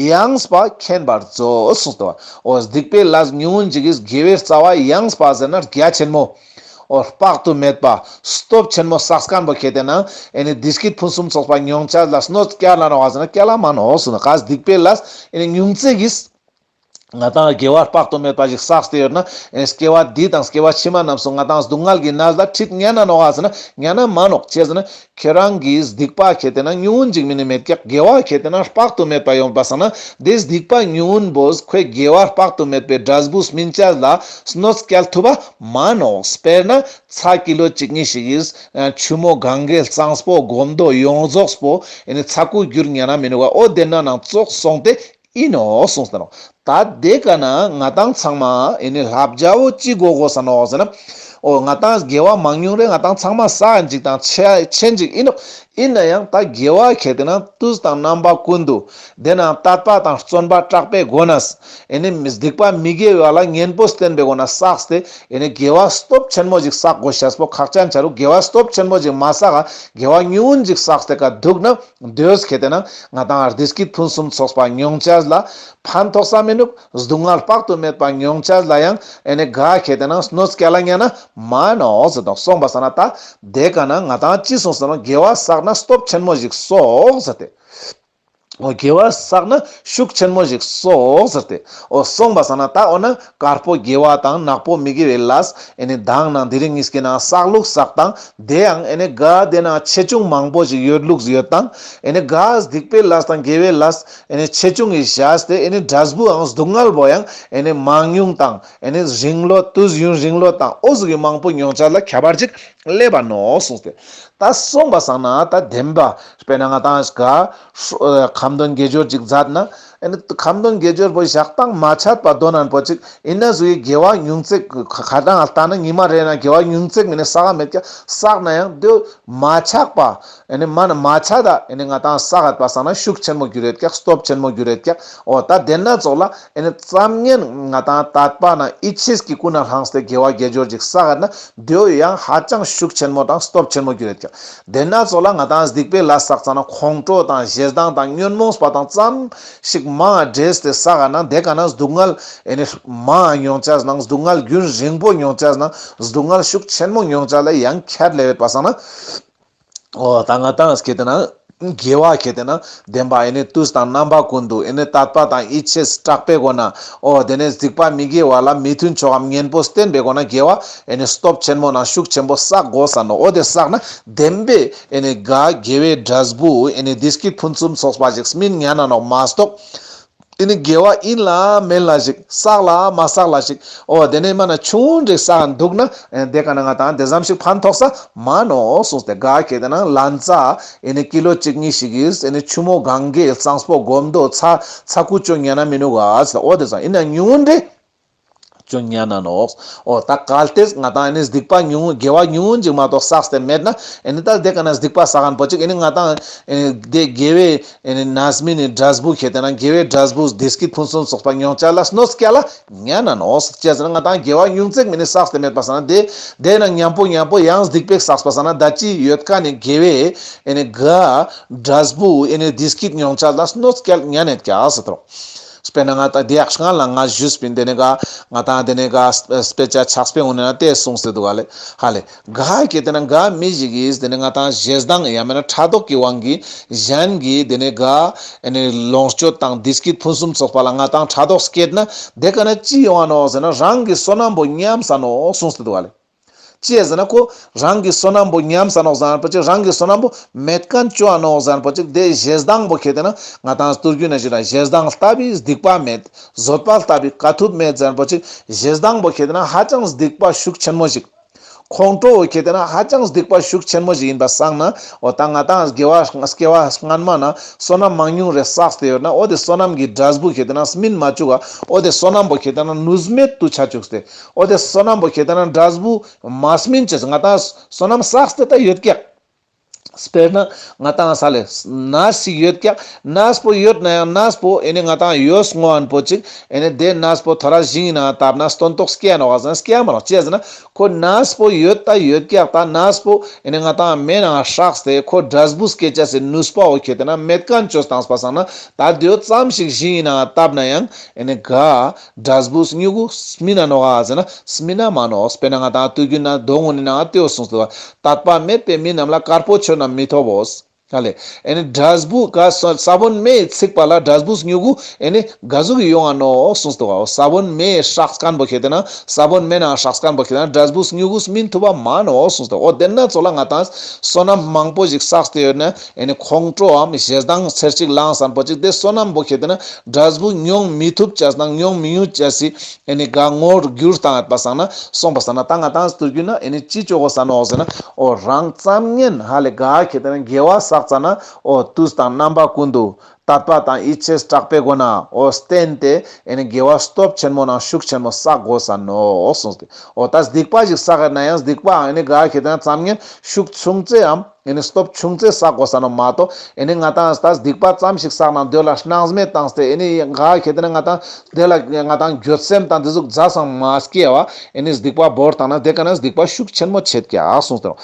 ཡངས་པ་མཁྱེན་པར་མཛོད་གསུངས་ཏེ་འདུག་འོ་སྡིག་པའི་ལས་ཉུང་ངུ་ཞིག་གིས་དགེ་བའི་རྩ་བ་ཡངས་པ་ཟེར་ན་རྒྱ་ཆེན་མོ། འོ་དཔག་ཏུ་མེད་པ་སྟོབས་ཆེན་མོ་བསགས་མཁན་པོ་ཁྱེར་ཏེ་ན་ཨེ་ནི་བདེ་སྐྱིད་ཕུན་སུམ་ཚོགས་པ་མྱོང་ཅེས་ལ་གནོད་སྐྱལ་ལ་ནོག་ག་ཟེར་ན་སྐྱལ་ལ་མ་ནོག་གསུངས་ཏེ་ག་སྡིག་པའི་ལས་ཨེ་ནི་ཉུང་ཙེ་གིས། ང་ཏང་དགེ་བ་དཔག་ཏུ་མེད་པ་ཞིག་བསགས་ཏེ་ཡོད་ན། ཨེ་སྐྱེ་བ་འདི་དང་སྐྱེ་བ་ཕྱི་མ་རྣམས་སུ་ང་ཏང་སྡུག་བསྔལ་གྱི་གནས་ལ་ཁྲིད་ཉན་ན་ནོག་ག་ཟེར་ན་ཉན་ན་མ་ནོག་ཅི་ཟེར་ན་ཁྱེད་རང་གི་སྡིག་པ་ཁེ་ཏེ་ན་ཉུང་ངུན་ཅིག་མིན་ནི་མེད་ཀྱག་དགེ་བ་ཁེ་ཏེ་ན་དཔག་ཏུ་མེད་པ་ཡོང་པ་སང་ན་དེ་སྡིག་པ་ཉུང་ངུན་པོས་ཁོའི་དགེ་བ་དཔག་ཏུ་མེད་པའི་འབྲས་བུ་སྨིན་ཅེས་ལ་གནོད་སྐྱེལ་ཐུབ་པ་མ་ནོག་དཔེར་ན་ཚྭ་ཀི་ལོ་གཅིག་གཉིས་ཤིག་གིས་ཆུ་མོ་གངྒཱའི་གཙང་པོ་སྒོམ་དོ་ཡོངས་རྫོགས་པོ་ཨེ་ནི་ཚྭ་ཁུ་གྱུར་ཉན་ན་མི་ནུག་ག་འོ་དེ་ན་ནང་ཙོགས་སོང་སྟེ་ཨིན་ནོག་གསུངས་ཏེ་ནོག་ད་དེ་ཀ་ན་ང་ཏང་ཚང་མ་ཨེ་ནི་བསླབ་བྱ་བོ་ཅི་དགོས་དགོས་ས་ནོག་ཟེར་ན། འོ་ང་ཏང་དགེ་བ་མང་ཉུང་རེ་ང་ཏང་ཚང་མ་བསགས་ཅིག་དང་ཆེ་ཆེན་ཅིག་ཨིན་ནོག་ཨིན་ན་ཡང་ད་དགེ་བ་ཁེ་ཏེ་ན་དུས་དང་རྣམ་པ་ཀུན་ཏུ་དེ་ན་དད་པ་དང་བརྩོན་པ་དྲག་པོའི་སྒོ་ནས་ཨེ་ནི་སྡིག་པ་མི་དགེ་བ་ལ་གཉེན་པོ་བསྟེན་པའི་སྒོ་ནས་བསགས་ཏེ་ཨེ་ནི་དགེ་བ་སྟོབས་ཆེན་མོ་ཞིག་བསགས་དགོས་ཤེས་པོ་ཁག་ཅན་ཆ་རུག་དགེ་བ་སྟོབས་ཆེན་མོ་ཞིག་མ་བསགས་ག་དགེ་བ་ཉུང་ངུན་ཞིག་བསགས་ཏེ་ཀ་འདུག་ན། དེ་བོ་ཁེ་ཏེ་ན་ང་ཏང་བདེ་སྐྱིད་ཕུན་སུམ་ཚོགས་པ་མྱོང་ཅེས་ལ་ཕན་ཐོགས་ས་མི་ནུག་སྡུག་བསྔལ་དཔག་ཏུ་མེད་པ་མྱོང་ཅེས་ལ་ཡང་ཨེ་ནི་ག་ཁེ་ཏེ་ན་གནོད་སྐྱེལ་ཉན་ན་མ་ནོག་ཟེར་དང་སོང་པ་སང་ན་ད་དེ་ཀ་ན་ང་ཏང་ཅི་གསུངས་ཟེར་ན་དགེ་བ་བསགས་ན་སྟོབས་ཆེན་མོ་ཞིག་སོགས་ཟེར་ཏེ། འོ་དགེ་བ་བསགས་ན་ཤུགས་ཆེན་མོ་ཞིག་སོགས་ཟེར་ཏེ། འོ་སོང་པ་སང་ན་ད་འོ་ན་དཀར་པོ་དགེ་བ་དང་ནག་པོ་མི་དགེ་བའི་ལས་ཨེ་ནི་དང་ནང་དེ་རིང་ཉིས་ཀའི་ནང་བསགས་ལུགས་བསགས་དང་དེ་ཡང་ཨེ་ནི་ག་དེ་ན་ཆེ་ཆུང་མང་པོ་ཞིག་ཡོད་ལུགས་ཡོད་དང་ཨེ་ནི་ག་སྡིག་པའི་ལས་དང་དགེ་བའི་ལས་ཨེ་ནི་ཆེ་ཆུང་གི་བཞག་སྟེ་ཨེ་ནི་འབྲས་བུའང་སྡུག་བསྔལ་བོ་ཡང་ཨེ་ནི་མང་ཉུང་དང་ཨེ་ནི་རིང་ལོ་དུས་ཡུན་རིང་ལོ་དང་འོ་ཟུག་གི་མང་པོ་མྱོང་ཅེས་ལ་ཁྱད་པར་ཅིག་སླེབས་པ་ནོག་གསུངས་ཏེ། ད་སོང་པ་སང་ན་ད་བདེན་པ་དཔེར་ན་ང་ཏང་ག་ཁ་འདོན་དགེ་སྦྱོར་ཅིག་མཛད་ན་ཨེ་ནི་ཁ་འདོན་དགེ་སྦྱོར་པོ་ཞག་དང་མ་ཆད་པ་འདོན་ན་པོ་ཅིག་ཨིན་ན་ཟུག་གི་དགེ་བ་ཉུང་ཙེག་ཁ་ཏང་ལྟ་ན་ཉི་མ་རེ་ན་དགེ་བ་ཉུང་ཙེག་མིན་ན་བསགས་མེད་ཀྱག་བསགས་ན་ཡང་དེ་མ་ཆག་པ་ཨེ་ནི་མ་ན་མ་ཆག་ད་ཨེ་ནི་ང་ཏང་བསགས་ཡོད་པ་སང་ན་ཤུགས་ཆེན་མོ་གྱུར་ཡོད་ཀྱག་སྟོབས་ཆེན་མོ་གྱུར་ཡོད་ཀྱག་འོ་ད་དེ་ན་ཙོགས་ལ་ཨེ་ནི་ཙམ་ཉན་ང་ཏང་དད་པ་ན་ཡིད་ཆེས་ཀྱི་ཀུན་ནས་བསླངས་ཏེ་དགེ་བ་དགེ་སྦྱོར་ཅིག་བསགས་ཡོད་ན་དེ་ཡང་ཧ་ཅང་ཤུགས་ཆེན་མོ་དང་སྟོབས་ཆེན་མོ་གྱུར་ཡོད་ཀྱག་དེ་ན་ཙོགས་ལ་ང་ཏང་སྡིག་པའི་ལས་བསགས་ཙ་ན་ཁོང་ཁྲོ་དང་ཞེ་སྡང་དང་ཉོན་མོངས་པ་དང་ཙམ་ཞིག་མ་འདྲེས་ཏེ་བསགས་ཡོད་ན་དེ་ཀ་ན་སྡུག་བསྔལ་ཨེ་ནི་མ་མྱོང་ཅེས་ནང་སྡུག་བསྔལ་རྒྱུན་རིང་པོ་མྱོང་ཅེས་ནང་སྡུག་བསྔལ་ཤུགས་ཆེན་མོ་མྱོང་ཅེས་ལ་ཡང་ཁྱད་ལས་ཡོད་པ་སང་ན། འོ་ད་ང་ཏང་ཁེ་ཏེ་ན་དགེ་བ་ཁེ་ཏེ་ན་བདེན་པ་ཨེ་ནི་དུས་དང་རྣམ་པ་ཀུན་ཏུ་ཨེ་ནི་དད་པ་དང་ཡིད་ཆེས་དྲག་པོའི་སྒོ་ན་འོ་དེ་ནས་སྡིག་པ་མི་དགེ་བ་ལ་མི་མཐུན་ཕྱོགས་ཨམ་གཉེན་པོ་བསྟེན་པའི་སྒོ་ན་དགེ་བ་ཨེ་ནི་སྟོབས་ཆེན་མོ་ན་ཤུགས་ཆེན་པོ་བསགས་དགོས་ས་ནོག་འོ་དེ་བསགས་ན་བདེན་པའི་ཨེ་ནི་ག་དགེ་བའི་འབྲས་བུ་ཨེ་ནི་བདེ་སྐྱིད་ཕུན་སུམ་ཚོགས་པ་ཞིག་སྨིན་ཉན་ན་ནོག་མ་གཏོགས། ཨེ་ནི་དགེ་བ་ཨིན་ལ་མེན་ལ་ཞིག་བསགས་ལ་མ་བསགས་ལ་ཞིག་འོ་དེ་ནས་མ་ན་ཆུང་འདྲེ་བསགས་འདུག་ན་དེ་ཀ་ན་ང་ཏང་དེ་ཙམ་ཞིག་ཕན་ཐོགས་ས་མ་ནོག་གསུངས་ཏེ། ག་ཁེ་ཏེ་ན་ལན་ཙ་ཨེ་ནི་ཀི་ལོ་གཅིག་གཉིས་ཤིག་གིས་ཨེ་ནི་ཆུ་མོ་གངྒཱའི་གཙང་པོ་སྒོམ་དོ་ཚྭ་ཚྭ་ཁུ་ཅོ་ཉན་ན་མི་ནུག་ག་ཟེར། འོ་དེ་ཙམ་ཨིན་ན་ཉུང་འདྲེ་ཅོ་ཉན་ན་ནོག་འོ་ད་གལ་ཏེ་ང་ཏང་ཨེ་ནི་སྡིག་པ་ཉུང་དགེ་བ་ཉུང་ཅིག་མ་གཏོགས་བསགས་ཏེ་མེད་ན་ཨེ་ནི་ད་དེ་ཀ་ན་སྡིག་པ་བསགས་མཁན་པོ་ཅིག་ཨེ་ནི་ང་ཏང་ཨེ་ནི་དེ་དགེ་བའི་ཨེ་ནི་རྣམ་སྨིན་ནི་འབྲས་བུ་ཁེ་ཏེ་ན་དགེ་བའི་འབྲས་བུ་བདེ་སྐྱིད་ཕུན་སུམ་ཚོགས་པ་མྱོང་ཅེས་ལ་གནོད་སྐྱེལ་ཉན་ན་ནོག་ཅི་ཟེར་ན་ང་ཏང་དགེ་བ་ཉུང་ཙེག་མིན་ན་བསགས་ཏེ་མེད་པ་སང་ན་དེ་དེ་ན་མཉམ་པོ་མཉམ་པོ་ཡང་སྡིག་པ་བསགས་པ་སང་ན་ད་ཅི་ཡོད་མཁན་ནི་དགེ་བའི་ཨེ་ནི་ག་འབྲས་བུ་ཨེ་ནི་བདེ་སྐྱིད་མྱོང་ཅེས་ལ་གནོད་སྐྱེལ་ཉན་ནེད་ཀྱག་ཟེར་དོ། དཔེར་ན་ང་ཏང་དེ་ཡག་སྔ་ལ་ང་ཞུས་པིན། དེ་ནས་ག་ང་ཏང་དེ་ནས་ག་དཔེ་ཆ་ཕྱག་དཔེ་འོ་ན་དེ་གསུངས་ཏེ་འདུག་ག་ལེ། ཧ་ལེ། ག་ཁེ་ཏེ་ན་ག་མི་ཞིག་གིས་དེ་ནས་ང་ཏང་ཞེ་སྡང་ཡང་མེན་ན་ཕྲག་དོག་གི་དབང་གིས་གཞན་གྱི་དེ་ནས་ག་ཨེ་ནི་ལོངས་སྤྱོད་དང་བདེ་སྐྱིད་ཕུན་སུམ་ཚོགས་པ་ལ་ང་ཏང་ཕྲག་དོག་སྐྱེད་ན་དེ་ཀ་ན་ཅི་ཡོང་ང་ནོག་ཟེར་ན་རང་གི་བསོད་ནམས་པོ་ཉམས་ས་ནོག་གསུངས་ཏེ་འདུག་ག་ལེ། ཅི་ཟེར་ན་ཁོ་རང་གི་བསོད་ནམས་པོ་ཉམས་ས་ནོག་ཟེར་ན་པོ་ཅིག་རང་གི་བསོད་ནམས་པོ་མེད་མཁན་ཅོ་ཨ་ནོག་ཟེར་ན་པོ་ཅིག་དེ་ཞེ་སྡང་པོ་ཁེ་ཏེ་ན་ང་ཏང་སྟོད་རྒྱུད་ན་ཞེ་སྡང་ཞེ་སྡང་ལྟ་བུའི་སྡིག་པ་མེད། བཟོད་པ་ལྟ་བུའི་དཀའ་ཐུབ་མེད་ཟེར་ན་པོ་ཅིག་ཞེ་སྡང་པོ་ཁེ་ཏེ་ན་ཧ་ཅང་སྡིག་པ་ཤུགས་ཆེན་མོ་ཞིག་ཁོང་ཁྲོ་བོ་ཁེ་ཏེ་ན་ཧ་ཅང་སྡིག་པ་ཤུགས་ཆེན་མོ་ཞིག་ཡིན་པ་སང་ན། འོ་ད་ང་ཏང་དགེ་བ་སྐྱེ་བ་སྔན་མ་ན་བསོད་ནམས་མང་ཉུང་རེ་བསགས་ཏེ་ཡོད་ན། འོ་དེ་བསོད་ནམས་ཀྱི་འབྲས་བུ་ཁེ་ཏེ་ན་སྨིན་མ་བཅུག་ག་འོ་དེ་བསོད་ནམས་པོ་ཁེ་ཏེ་ན་ནུས་མེད་དུ་ཆ་བཅུག་སྟེ། འོ་དེ་བསོད་ནམས་པོ་ཁེ་ཏེ་ན་འབྲས་བུ་མ་སྨིན་ཅེས། ང་ཏང་བསོད་ནམས་བསགས་ཏེ་ད་ཡོད་ཀྱག་དཔེར་ན་ང་ཏང་ས་ལེ་ནས་ཞིག་ཡོད་ཀྱག་ནས་པོ་ཡོད་ན་ཡང་ནས་པོ་ཨེ་ནི་ང་ཏང་ཡོད་སྔོ་ཨན་པོ་ཅིག་ཨེ་ནི་དེ་ནས་པོ་ཐོ་རས་ཞིང་ན་བཏབ་ན་སྟོན་ཐོག་སྐྱེ་ནོག་ག་ཟེར་ན་སྐྱེ་མ་ནོག་ཅི་ཟེར་ན་ཁོ་ནས་པོ་ཡོད་ད་ཡོད་ཀྱག་ད་ནས་པོ་ཨེ་ནི་ང་ཏང་མེ་ནང་ཧྲགས་ཏེ་ཁོ་འབྲས་བུ་སྐྱེ་ཅེས་སི་ནུས་པ་བོ་ཁེ་ཏེ་ན་མེད་མཁན་ཅོས་བཏང་པ་སང་ན། ད་དེ་བོ་ཙམ་ཞིག་ཞིང་ན་བཏབ་ན་ཡང་ཨེ་ནི་ག་འབྲས་བུ་སྨྱུ་གུ་སྨིན་ན་ནོག་ག་ཟེར་ན་སྨིན་ན་མ་ནོག་དཔེར་ན་ང་ཏང་དུས་རྒྱུན་ན་མདོ་སྔོན་ནི་ནང་དེ་བོ་གསུངས་ཏེ་འདུག་དད་པ་མེད་པའི་མི་རྣམས་ལ་དཀར་པོ་ཆོས་རྣམས་མི་ཐོབ་བོ། ཧ་ལེ། ཨེ་ནི་འབྲས་བུ་ག་ས་ས་བོན་མེ་ཚིག་པ་ལ་འབྲས་བུ་མྱུ་གུ་ཨེ་ནི་ག་ཟུག་གི་ཡོང་ང་ནོག་གསུངས་ཏེ་བ། ས་བོན་མེ་སྲེག་མཁན་པོ་ཁེ་ཏེ་ན་ས་བོན་མེ་ནང་སྲེག་མཁན་པོ་ཁེ་ཏེ་ན་འབྲས་བུ་མྱུ་གུ་སྨིན་ཐུབ་པ་མ་ནོག་གསུངས་ཏེ། འོ་དེ་ན་ཚོ་ལ་ང་ཏང་བསོད་ནམས་མང་པོ་ཞིག་བསགས་ཏེ་ཡོད་ན་ཨེ་ནི་ཁོང་ཁྲོའམ་ཞེ་སྡང་ཚེར་ཅིག་ལངས་སན་པོ་ཅིག་དེ་བསོད་ནམས་པོ་ཁེ་ཏེ་ན་འབྲས་བུ་མྱོང་མི་ཐུབ་ཅེས་དང་མྱོང་མི་ཡོང་ཅེས་སི་ཨེ་ནི་ག་ངོ་རྒྱུར་བཏང་ཡོད་པ་སང་ན་སོང་པ་སང་ན་ད་ང་ཏང་དུས་རྒྱུན་ན་ཨེ་ནི་ཅི་ཅོ་གོས་ས་ནོག་ཟེར་ན། འོ་རང་ཙམ་ཉན་ཧ་ལེ་ག་ཁེ་ཏེ་ན་དགེ་བ་བསགས་ཙ་ན་འོ་དུས་དང་རྣམ་པ་ཀུན་ཏུ་དད་པ་དང་ཡིད་ཆེས་དྲག་པོའི་སྒོ་ན་འོ་བརྟེན་ཏེ་ཨེ་ནི་དགེ་བ་སྟོབས་ཆེན་མོ་ནང་ཤུགས་ཆེན་མོ་བསགས་གོས་ས་ནོག་གསུངས་ཏེ། འོ་ད་སྡིག་པ་ཞིག་བསགས་ན་ཡང་སྡིག་པའང་ཨེ་ནི་ག་ཁེ་ཏེ་ན་ཙམ་ཉན་ཤུགས་ཆུང་ཙེའམ་ཨེ་ནི་སྟོབས་ཆུང་ཙེ་བསགས་གོས་ས་ནོག་མ་གཏོགས་ཨེ་ནི་ང་ཏང་ད་སྡིག་པ་ཙམ་ཞིག་བསགས་ན་དེ་ལ་སྣང་མེད་བཏང་སྟེ་ཨེ་ནི་ག་ཁེ་ཏེ་ན་ང་ཏང་དེ་ལ་ང་ཏང་འགྱོད་སེམས་དང་དེ་ཟུག་ཛ་སང་མ་སྐྱེ་བ་ཨེ་ནི་སྡིག་པ་བོར་བཏང་ན་དེ་ཀ་ན་སྡིག་པ་ཤུགས་ཆེན་མོ་ཆེད་ཀྱག་གསུངས་ཏེ།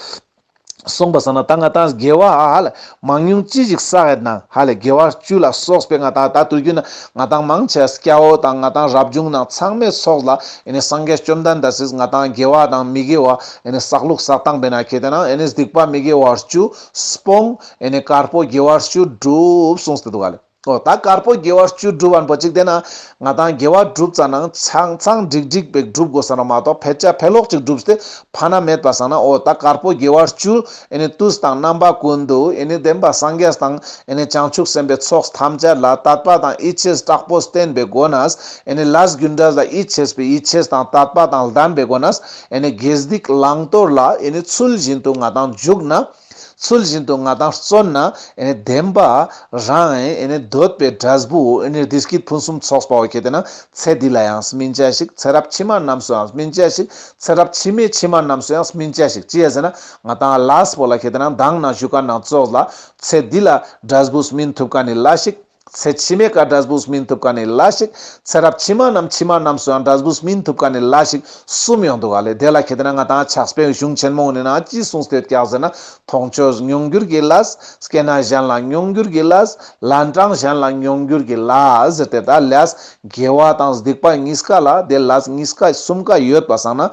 སོང་པ་སང་ན་ད་ང་ཏང་དགེ་བ་ཧ་ལེ་མང་ཉུང་ཅི་ཞིག་བསགས་ཡོད་ན་ཧ་ལེ་དགེ་བ་བཅུ་ལ་སོགས་པའི་ང་ཏང་ད་དུས་རྒྱུན་ན་ང་ཏང་མང་ཆེ་སྐྱ་བོ་དང་ང་ཏང་རབ་བྱུང་ནང་ཚང་མའི་ཚོགས་ལ་ཨེ་ནི་སངས་རྒྱས་བཅོམ་ལྡན་འདས་སིས་ང་ཏང་དགེ་བ་དང་མི་དགེ་བ་ཨེ་ནི་བསགས་ལུགས་བསགས་སྟངས་པས་ན་ཁེ་ཏེ་ན་ཨེ་ནི་སྡིག་པ་མི་དགེ་བ་བཅུ་སྤོང་ཨེ་ནི་དཀར་པོ་དགེ་བ་བཅུ་སྒྲུབ་གསུངས་ཏེ་འདུག་ག་ལེ། འོ་ད་དཀར་པོ་དགེ་བ་བཅུ་སྒྲུབ་པ་པོ་ཅིག་དེ་ན་ང་ཏང་དགེ་བ་སྒྲུབ་ཙ་ན་ཚང་ཚང་འགྲིག་འགྲིག་པའི་སྒྲུབ་གོས་ས་ན་མ་གཏོགས་ཕལ་ཆ་ཕལ་ལོག་ཅིག་སྒྲུབ་སྟེ་ཕན་ན་མེད་པ་སང་ན། འོ་ད་དཀར་པོ་དགེ་བ་བཅུ་ཨེ་ནི་དུས་དང་རྣམ་པ་ཀུན་ཏུ་ཨེ་ནི་བདེན་པ་སངས་རྒྱས་དང་ཨེ་ནི་བྱང་ཆུབ་སེམས་དཔའི་ཚོགས་ཐམས་ཅད་ལ་དད་པ་དང་ཡིད་ཆེས་དྲག་པོ་བསྟེན་པའི་སྒོ་ནས་ཨེ་ནི་ལས་རྒྱུ་འབྲས་ལ་ཡིད་ཆེས་པའི་ཡིད་ཆེས་དང་དད་པ་དང་ལྡན་པའི་སྒོ་ནས་ཨེ་ནི་དགེ་སྡིག་བླང་དོར་ལ་ཨེ་ནི་ཚུལ་བཞིན་དུ་ང་ཏང་འཇུག་ན། ཚུལ་བཞིན་དུ་ང་ཏང་བརྩོན་ན་ཨེ་ནི་བདེན་པ་རང་ཨེ་ནི་འདོད་པའི་འབྲས་བུ་ཨེ་ནི་བདེ་སྐྱིད་ཕུན་སུམ་ཚོགས་པ་བོ་ཁེ་ཏེ་ན་ཚེ་འདི་ལ་ཡང་སྨིན་ཅེས་ཤིག་ཚེ་རབས་ཕྱི་མ་རྣམས་སུ་ཡང་སྨིན་ཅེས་ཤིག་ཚེ་རབས་ཕྱི་མའི་ཕྱི་མ་རྣམས་སུ་ཡང་སྨིན་ཅེས་ཤིག་ཅི་ཡ་ཟེར་ན་ང་ཏང་ལས་པོ་ལ་ཁེ་ཏེ་ན་མདང་ན་ཞུ་ཁན་ནང་ཙོགས་ལ་ཚེ་འདི་ལ་འབྲས་བུ་སྨིན་ཐུབ་ཁན་ནི་ལས་ཤིག་ཚེ་ཕྱི་མའི་ཀ་འབྲས་བུ་སྨིན་ཐུབ་ཁན་ནི་ལས་ཤིག་ཚེ་རབས་ཕྱི་མ་རྣམས་ཕྱི་མ་རྣམས་སུ་ཡང་འབྲས་བུ་སྨིན་ཐུབ་ཁན་ནི་ལས་ཤིག་གསུམ་ཡོང་འདུག་ག་ལེ། དེ་ལ་ཁེ་ཏེ་ན་ང་ཏང་ཕྱག་དཔེ་གཞུང་ཆེན་མོ་ནི་ན་ཅི་གསུངས་ཏེ་ཡོད་ཀྱག་ཟེར་ན། མཐོང་ཆོས་མྱོང་འགྱུར་གྱི་ལས། སྐྱེ་གནས་གཞན་ལ་མྱོང་འགྱུར་གྱི་ལས། ལན་གྲངས་གཞན་ལ་མྱོང་འགྱུར་གྱི་ལས་ཟེར་ཏེ་ད་ལས་དགེ་བ་དང་སྡིག་པ་གཉིས་ཀ་ལ་དེ་ལས་གཉིས་ཀ་གསུམ་ཀ་ཡོད་པ་སང་ན།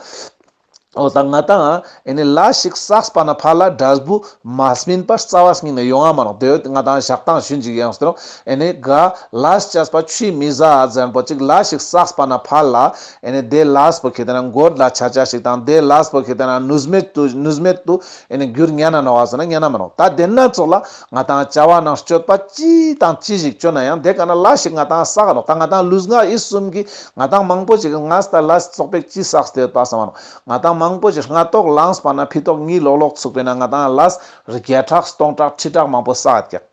འོ་ད་ང་ཏང་ཨེ་ནི་ལས་ཤིག་བསགས་པ་ན་ཕར་ལ་འབྲས་བུ་མ་སྨིན་པ་རྩ་བ་སྙིང་ནས་ཡོང་ང་མ་ནོག་དེ་ང་ཏང་ཞག་དང་ཞུན་ཅིག་ཡོངས་ཏེ་རོ། ཨེ་ནི་ག་ལས་བྱས་པ་ཆུད་མི་ཟ་ཟེར་པོ་ཅིག་ལས་ཤིག་བསགས་པ་ན་ཕར་ལ་ཨེ་ནི་དེ་ལས་པོ་ཁེ་ཏེ་ན་གོད་ལ་ཆ་ཆ་ཞིག་དང་དེ་ལས་པོ་ཁེ་ཏེ་ན་ནུས་མེད་དུ་ནུས་མེད་དུ་ཨེ་ནི་འགྱུར་ཉན་ན་ནོག་ཟེར་ན་ཉན་ན་མ་ནོག་ད་དེ་ན་ཙོགས་ལ་ང་ཏང་བྱ་བ་ནང་སྤྱོད་པ་ཅི་དང་ཅི་ཞིག་སྤྱོད་ན་ཡང་དེ་ཀ་ན་ལས་ཤིག་ང་ཏང་བསགས་ནོག་ད་ང་ཏང་ལུས་ངག་ཡིད་གསུམ་གྱི་ང་ཏང་མང་པོ་ཞིག་ང་ལས་ཙོགས་པོ་ཅི་བསགས་ཏེ་ཡོད་པ་སམ་མ་ནོག་ང་ཏང་མང་པོ་ཞིག་སྔ་ཏོག་ལངས་པ་ན་ཕི་ཏོག་གཉིད་ལོག་ལོག་ཚུགས་པས་ན་ང་ཏང་ལས་བརྒྱ་ཕྲག་སྟོང་ཕྲག་ཁྲི་ཕྲག་མང་པོ་བསགས་ཡོད་ཀྱག་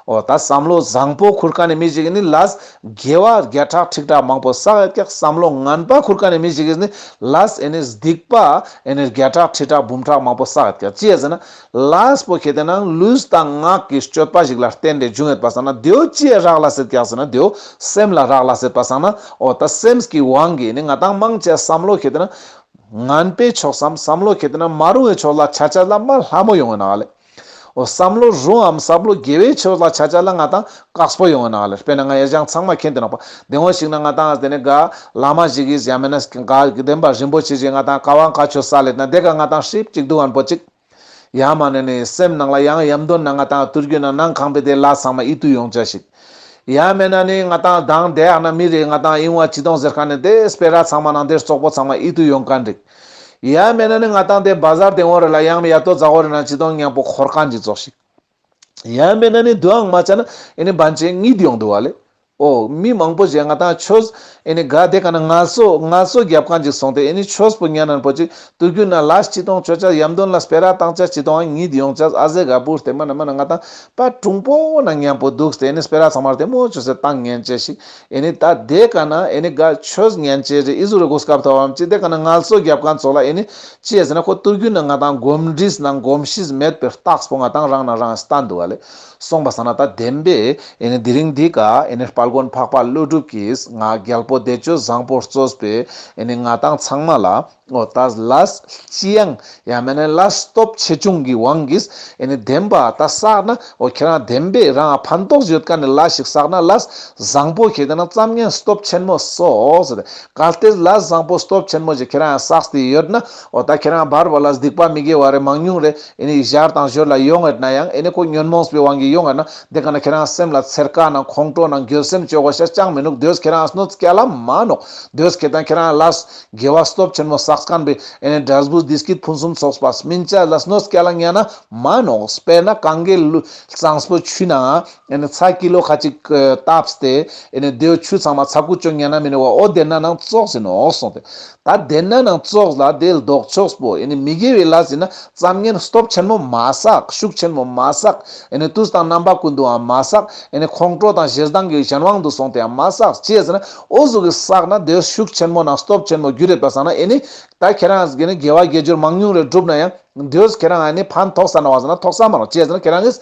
འོ་ད་བསམ་བློ་བཟང་པོ་ཁུར་ཁན་ནི་མི་ཞིག་གི་ནི་ལས་དགེ་བ་བརྒྱ་ཕྲག་ཁྲི་ཕྲག་མང་པོ་བསགས་ཡོད་ཀྱག་བསམ་བློ་ངན་པ་ཁུར་ཁན་ནི་མི་ཞིག་གི་ནི་ལས་ཨེ་ནི་སྡིག་པ་ཨེ་ནི་བརྒྱ་ཕྲག་ཁྲི་ཕྲག་འབུམ་ཕྲག་མང་པོ་བསགས་ཡོད་ཀྱག་ཅི་ཡ་ཟེར་ན་ལས་པོ་ཁེ་ཏེ་ན་ལུས་དང་ངག་གི་སྤྱོད་པ་ཞིག་ལ་བརྟེན་ཏེ་བྱུང་ཡོད་པ་སང་ན་དེའོ་ཅི་ཡ་རག་ལས་ཡོད་ཀྱག་ཟེར་ན་དེའོ་སེམས་ལ་རག་ལས་ཡོད་པ་སང་ན་འོ་ད་སེམས་ཀྱི་དབང་གིས་ནི་ང་ཏང་མང་ཆེ་བསམ་བློ་ཁེ་ཏེ་ན་ངན་པའི་ཕྱོགས་སམ་བསམ་བློ་ཁེ་ཏེ་ན་མ་རུང་བའི་ཕྱོགས་ལ་ཆ་ཆ་ལ་མ་ལྷ་མོ་ཡོང་ངེ་ན་ལེ། འོ་བསམ་བློ་རུང་ངམ་བསམ་བློ་དགེ་བའི་ཕྱོགས་ལ་ཆ་ཆ་ལ་ང་ཏང་དཀགས་པོ་ཡོང་ངེ་ན་ལེ། དཔེར་ན་ང་ཡ་ཞང་ཚང་མ་མཁྱེན་ཏེ་ནོག་པ། དེ་འོ་ཞིག་ན་ང་ཏང་དེ་ནི་ག་བླ་མ་ཞིག་གིས་ཡང་མེད་ན་ག་བདེན་པ་རིན་པོ་ཆེ་ཞིག་ང་ཏང་བཀའ་དབང་བཀའ་ཆོས་སལ་ལེད་ན་དེ་ཀ་ང་ཏང་ཧྲིབ་ཅིག་འདུག་ཨན་པོ་ཅིག་ཡང་མ་ནེ་ནི་སེམས་ནང་ལ་ཡང་ཡམ་དོན་ན་ང་ཏང་དུས་རྒྱུན་ན་ནང་ཁང་པའི་དེ་ལས་ཚང་མ་ཡིད་དུ་ཡོང་ཆ་ཞིག་ཡང་མེད་ན་ནི་ང་ཏང་དང་དེ་ཡང་ན་མི་རེ་ང་ཏང་ཨིན་བ་ཅི་དོང་ཟེར་ཁན་ནི་དེ་སྤེ་ར་ཚང་མ་ནང་དེ་ཙོགས་པོ་ཚང་མ་ཡིད་དུ་ཡོང་ཁན་རིག་ཡང་མེད་ན་ནི་ང་ཏང་དེ་བ་ཟར་དེ་འོ་རེ་ལ་ཡང་མི་ཡ་ཏོ་ཛ་འོ་རེ་ན་ཅི་དོང་ཉམ་པོ་འཁོར་ཁན་ཅིག་ཙོགས་ཤིག་ཡང་མེད་ན་ནི་དུའང་མ་ཆ་ན་ཨེ་ནི་བན་ཆེ་གཉིད་ཡོང་འདུག་བ་ལེ། འོ་མི་མང་པོ་ཞིག་ང་ཏང་ཆོས་ཨེ་ནི་ག་དེ་ཀ་ན་ངལ་གསོ་ངལ་གསོ་རྒྱབ་ཁན་ཅིག་སོང་སྟེ་ཨེ་ནི་ཆོས་པོ་ཉན་ན་པོ་ཅིག་དུས་རྒྱུན་ན་ལས་ཅི་དོང་ཆོ་ཆ་ཡམ་དོན་ལ་སྤེ་ར་བཏང་ཆ་ཅི་དོང་གཉིད་ཡོང་ཆ་ཨ་ཟེ་ག་བུར་ཏེ་མ་ན་མ་ན་ང་ཏང་པ་གྲུང་པོ་ན་ཉམ་པོ་འདུག་སྟེ་ཨེ་ནི་སྤེ་ར་ཚང་མ་ར་དེ་མོ་ཆོས་སེ་བཏང་ཉན་ཆ་ཞིག་ཨེ་ནི་ད་དེ་ཀ་ན་ཨེ་ནི་ག་ཆོས་ཉན་ཆེ་རེ་ཨི་ཟུ་རེ་གོ་སྐབས་ཐོབ་བམ་ཅི་དེ་ཀ་ན་ངལ་གསོ་རྒྱབ་ཁན་ཙོགས་ལ་ཨེ་ནི་ཅི་ཡ་ཟེར་ན་ཁོ་དུས་རྒྱུན་ན་ང་ཏང་གོམས་འདྲིས་ནང་གོམས་གཤིས་མེད་པའི་རྟགས་པོ་ང་ཏང་རང་ན་རང་སྟན་འདུག་བ་ལེ། སོང་པ་སང་ན་ད་བདེན་པའི་ཨེ་ནི་དེ་རིང་འདི་ཀ་ཨེ་ནི་དཔལ་ དཔལ་མགོན་འཕགས་པ་ཀླུ་སྒྲུབ་ཀྱིས་ང་རྒྱལ་པོ་བདེ་སྤྱོད་བཟང་པོ་གཙོས་པའི་ཨེ་ནི་ང་ཏང་ཚང་མ་ལ་འོ་ད་ལས་ཅི་ཡང་ཡང་མེན་ན་ལས་སྟོབས་ཆེ་ཆུང་གི་དབང་གིས་ཨེ་ནི་བདེན་པ་ད་བསགས་ན་འོ་ཁྱེད་རང་བདེན་པའི་རང་ཕན་ཐོགས་ཡོད་མཁན་ནི་ལས་ཤིག་བསགས་ན་ལས་བཟང་པོ་ཁྱེད་དེ་ན་ཙམ་ངན་སྟོབས་ཆེན་མོ་སོ་ཟེར་ཏེ། གལ་ཏེ་ལས་བཟང་པོ་སྟོབས་ཆེན་མོ་ཞིག་ཁྱེད་རང་བསགས་ཏེ་ཡོད་ན་འོ་ད་ཁྱེད་རང་བར་བར་ལ་སྡིག་པ་མི་དགེ་བ་རེ་མང་ཉུང་རེ་ཨེ་ནི་ཞར་དང་ཞོར་ལ་ཡོང་ངེད་ན་ཡང་ཨེ་ནི་ཁོ་ཉོན་མོངས་པའི་དབང་གིས་ཡོང་ངེད་ན་དེ་ག་ན་ཁྱེད་རང་སེམས་ལ་འཚེར་ཀ་ནང་ཁོང་ཁྲོ་ནང་འགྱོད་སེམས་ཅོ་གོ་ཤ་ཅང་མི་ནུག་དེ་བས་ཁྱེད་རང་གནོད་སྐྱལ་ལ་མ་ནོག་དེ་བས་ཁྱེད་དང་ཁྱེད་རང་ལས་དགེ་བ་སྟོབས་ཆེན་མོ་བསགས་མཁན་པའི་ཨེ་ནི་འབྲས་བུ་བདེ་སྐྱིད་ཕུན་སུམ་ཚོགས་པ་སྨིན་ཆ་ལ་གནོད་སྐྱལ་ལ་ཉན་ན་མ་ནོག་དཔེར་ན་གངྒཱའི་ལུ་གཙང་པོ་ཆུ་ནང་ཨེ་ནི་ཚྭ་ཀི་ལོ་ཁ་ཅིག་བཏབ་སྟེ་ཨེ་ནི་དེའི་ཆུ་ཚང་མ་ཚྭ་ཁུ་ཅོ་ཉན་ན་མི་ནུག་བ། འོ་དེ་ན་ནང་ཙོགས་ཟེར་ནོག་གསུངས་ཏེ། ད་དེ་ན་ནང་ཙོགས་ལ་དེ་ལྡོག་ཕྱོགས་པོ་ཨེ་ནི་མི་དགེ་བའི་ལས་ཟེར་ན་ཙམ་ངན་སྟོབས་ཆེན་མོ་མ་བསགས། ཤུགས་ཆེན་མོ་མ་བསགས། ཨེ་ནི་དུས་དང་རྣམ་པ་ཀུན་ཏུའང་མ་བསགས། ཨེ་ནི་ཁོང་ཁྲོ་དང་ཞེ་སྡང་གི་གཞན་དབང་དུ་སོང་སྟེ་ཡང་མ་བསགས། ཅི་ཟེར་ན་འོ་ཟུག་གི་བསགས་ན་དེ་ཤུགས་ཆེན་མོ་ནང་སྟོབས་ཆེན་མོ་འགྱུར་ཡོད་པ་སང་ན་ཨེ་ནི་ད་ཁྱེད་རང་གི་ནི་དགེ་བ་དགེ་སྦྱོར་མང་ཉུང་རེ་བསྒྲུབ་ན་ཡང་དེ་བས་ཁྱེད་རང་ཨེ་ནི་ཕན་ཐོགས་ས་ན་བ་ཟེར་ན་ཐོགས་ས་མ་རོགས། ཅི་ཟེར་ན་ཁྱེད་རང་གི་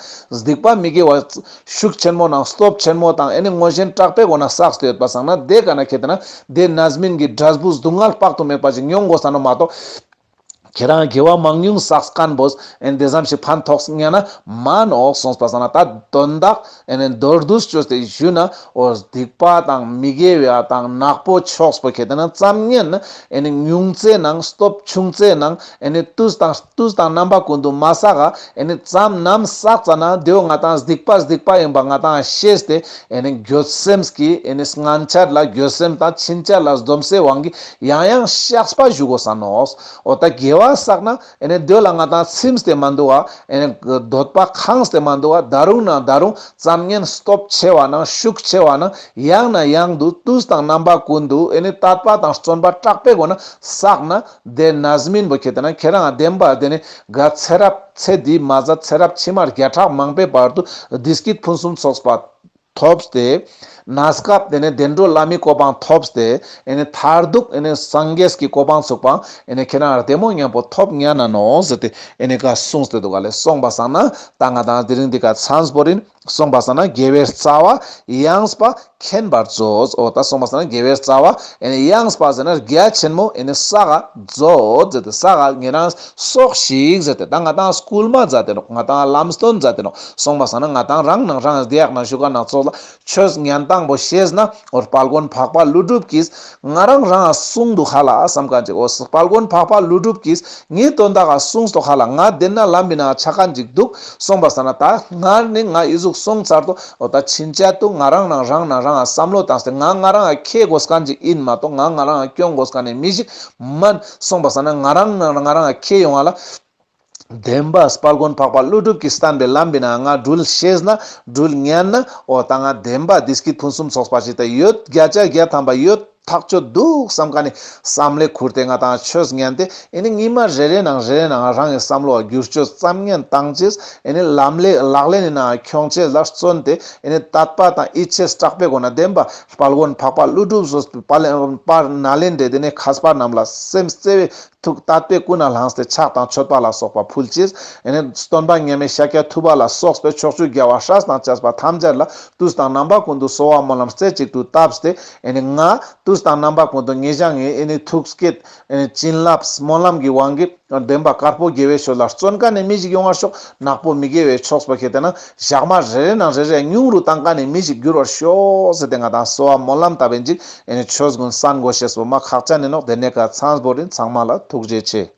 སྡིག་པ་མི་དགེ་བ་ཤུགས་ཆེན་མོ་ནང་སྟོབས་ཆེན་མོ་དང་ཨེ་ནི་ངོ་ཤེས་དྲག་པོའི་སྒོ་ནས་བསགས་ཏེ་ཡོད་པ་སང་ན་དེ་ག་ན་ཁྱེད་དེ་ན་དེ་རྣམ་སྨིན་གྱི་འབྲས་བུ་སྡུག་བསྔལ་དཔག་ཏུ་མེད་པ་ཞིག་མྱོང་དགོས་ས་ནོག་མ་གཏོགས། ཁྱེད་རང་དགེ་བ་མང་ཉུང་བསགས་མཁན་པོས་ཨེ་ནི་དེ་ཙམ་ཞིག་ཕན་ཐོགས་ཉན་ན་མ་ནོག་གསུངས་པ་སང་ན། ད་དོན་དག་ཨེ་ནི་མདོར་བསྡུས་བཅོས་ཏེ་ཞུས་ན་འོ་སྡིག་པ་དང་མི་དགེ་བ་དང་ནག་པོ་ཕྱོགས་པོ་ཁྱེད་དེ་ན་ཙམ་ངན་ཨེ་ནི་ཉུང་ཙེ་ནང་སྟོབས་ཆུང་ཙེ་ནང་ཨེ་ནི་དུས་དང་དུས་དང་རྣམ་པ་ཀུན་ཏུ་མ་བསགས་ཨེ་ནི་ཙམ་ནམ་བསགས་ཙ་ན་དེའོ་ང་ཏང་སྡིག་པ་སྡིག་པ་ཡིན་པ་ང་ཏང་ཤེས་ཏེ་ཨེ་ནི་འགྱོད་སེམས་ཀྱི་ཨེ་ནི་ངན་ཆད་ལ་འགྱོད་སེམས་དང་ཕྱིན་ཆད་ལ་སྡོམ་སའི་དབང་གིས་ཡང་ཡང་བཤགས་པ་ཞུ་དགོས་ས་ནོག་འོ་ད་དགེ་བ་བསགས་ན་ཨེ་ནི་དེ་ལ་ང་ཏང་ཚིམས་ཏེ་མ་འདུག་བ། ཨེ་ནི་འདོད་པ་ཁེངས་ཏེ་མ་འདུག་བ། ད་རུང་ནང་ད་རུང་ཙམ་ངན་སྟོབས་ཆེ་བ་ནང་ཤུགས་ཆེ་བ་ནང་ཡང་ནས་ཡང་དུ་དུས་དང་རྣམ་པ་ཀུན་ཏུ་ཨེ་ནི་དད་པ་དང་བརྩོན་པ་དྲག་པོའི་སྒོ་ནས་བསགས་ན་དེ་རྣམ་སྨིན་པོ་ཁྱེད་དེ་ན་ཁྱེད་རང་བདེན་པ་དེ་ནི་ག་ཚེ་རབས་ཚེ་འདི་མ་ཟད་ཚེ་རབས་ཕྱི་མ་བརྒྱ་ཕྲག་མང་པོའི་བར་དུ་བདེ་སྐྱིད་ཕུན་སུམ་ཚོགས་པ་ཐོབ་སྟེ། གནས་སྐབས་དེ་ནས་བདེ་འགྲོ་ལྷ་མིའི་གོ་འཕང་ཐོབ་སྟེ་ཨེ་ནི་མཐར་ཐུག་ཨེ་ནི་སངས་རྒྱས་ཀྱི་གོ་འཕང་ཚུགས་པ་ཨེ་ནི་ཁྱེད་རང་བདེ་མོ་མཉམ་པོ་ཐོབ་ཉན་ན་ནོག་ཟེར་ཏེ་ཨེ་ནི་ག་གསུངས་ཏེ་འདུག་ག་ལེ། སོང་པ་སང་ན་ད་ང་ཏང་དེ་རིང་འདི་ག་མཚམས་བོར་ཡིན། སོང་པ་སང་ན་དགེ་བའི་རྩ་བ་ཡངས་པ་མཁྱེན་པར་མཛོད། འོ་ད་སོང་པ་སང་ན་དགེ་བའི་རྩ་བ་ཨེ་ནི་ཡངས་པ་ཟེར་ན་རྒྱ་ཆེན་མོ་ཨེ་ནི་བསགས་མཛོད་ཟེར་ཏེ་བསགས་ཉེ་རང་སོགས་ཤིག་ཟེར་ཏེ། ད་ང་ཏང་སྐུལ་མ་མཛད་དེ་ནོག་ང་ཏང་ལམ་སྟོན་མཛད་དེ་ནོག་སོང་པ་སང་ན་ང་ཏང་རང་ནང་རང་དེ་ཡག་ན་ཞུ་ག་ན་ཙོགས་ལ་ཆོས་ཉན་སྟངས་པོ་ཤེས་ན་འོ་དཔལ་མགོན་འཕགས་པ་ཀླུ་སྒྲུབ་ཀྱིས་ང་རང་རང་གསུངས་འདུག་ཧ་ལ་བསམ་མཁན་ཅིག་འོ་དཔལ་མགོན་འཕགས་པ་ཀླུ་སྒྲུབ་ཀྱིས་ངའི་དོན་དག་ག་གསུངས་ཏོ་ཧ་ལ། ང་དེ་ན་ལམ་མི་ན་ཆ་མཁན་ཅིག་འདུག་སོང་པ་སང་ན་ད་ང་ནི་ང་ཨི་ཟུག་སོང་ཚར་ཏོ། འོ་ད་ཕྱིན་ཆད་དུ་ང་རང་ནང་རང་ནང་རང་ང་བསམ་བློ་བཏང་སྟེ་ང་ང་རང་ང་ཁེ་དགོས་མཁན་ཅིག་ཡིན་མ་གཏོགས་ང་ང་རང་ང་སྐྱོང་དགོས་མཁན་ནི་མི་ཞིག་མན། སོང་པ་སང་ན་ང་རང་ནང་ང་རང་ང་ཁེ་ཡོང་བ་ལ། བདེན་པ་དཔལ་མགོན་འཕགས་པ་ཀླུ་སྒྲུབ་ཀྱིས་བསྟན་པའི་ལམ་པའི་ནང་ང་འགྲུལ་ཤེས་ན་འགྲུལ་ཉན་ན་འོ་ད་ང་བདེན་པ་བདེ་སྐྱིད་ཕུན་སུམ་ཚོགས་པ་ཞིག་ད་ཡོད་བརྒྱ་ཆ་བརྒྱ་ཐམ་པ་ཡོད་ཐག་ཆོད་འདུག་བསམ་མཁན་ནི་བསམ་བློ་ཁུར་ཏེ་ང་ཏང་ཆོས་ཉན་ཏེ་ཨེ་ནི་ཉི་མ་རེ་རེ་ནང་རེ་རེ་ནང་རང་གི་བསམ་བློ་བསྒྱུར་བཅོས་ཙམ་ཉན་བཏང་ཅེས་ཨེ་ནི་ལམ་ལས་ལག་ལེན་ནི་ནང་ཁྱོང་ཅེས་ལ་བརྩོན་ཏེ་ཨེ་ནི་དད་པ་དང་ཡིད་ཆེས་དྲག་པོའི་སྒོ་ནས་བདེན་པ་དཔལ་མགོན་འཕགས་པ་ཀླུ་སྒྲུབ་སོགས་པའི་དཔལ་དཔལ་ནཱ་ལེནྡྲའི་དེ་ནས་མཁས་པ་རྣམས་ལ་སེམས་བརྩེ་བའི་ཐུགས་དད་པའི་ཀུན་ནས་བསླངས་ཏེ་ཕྱག་དང་མཆོད་པ་ལ་སོགས་པ་ཕུལ་ཅེས། ཨེ་ནི་སྟོན་པ་མཉམ་མེད་ཤཱཀྱ་ཐུབ་པ་ལ་སོགས་པའི་ཕྱོགས་བཅུའི་རྒྱལ་བ་སྲས་དང་བཅས་པ་ཐམས་ཅད་ལ་དུས་དང་རྣམ་པ་ཀུན་ཏུ་གསོལ་བ་སྨོན་ལམ་རྩེ་གཅིག་ཏུ་བཏབ་སྟེ། ཨེ་ནི་ང་དུས་དང་རྣམ་པ་ཀུན་ཏུ་ངེད་ཅག་གི་ཨེ་ནི་ཐུགས་བསྐྱེད་ཨེ་ནི་བྱིན་རླབས་སྨོན་ལམ་གྱི་དབང་གིས་བདེན་པ་དཀར་པོ་དགེ་བའི་ཕྱོགས་ལ་བརྩོན་མཁན་ནི་མི་ཞིག་ཡོང་བར་ཤོག་ནག་པོ་མི་དགེ་བའི་ཕྱོགས་པོ་ཁྱེད་དེ་ན་ཞག་མ་རེ་རེ་ནང་རེ་རེ་ཉུང་རུ་བཏང་མཁན་ནི་མི་ཞིག་འགྱུར་བར་ཤོག་ཟེར་ཏེ་ང་ཏང་གསོལ་བ་སྨོན་ལམ་བཏབ་པའི་ཅིག་ཨེ་ནི་ཆོས་ཀུན་གསན་དགོས་ཤེས་པོ་མ་ཁག་ཅན་ནི་ནོག་དེ་ནས་ཀ་མཚམས་བོར་ཡིན། ཚང་མ་ལ་ཐུགས་རྗེ་ཆེ།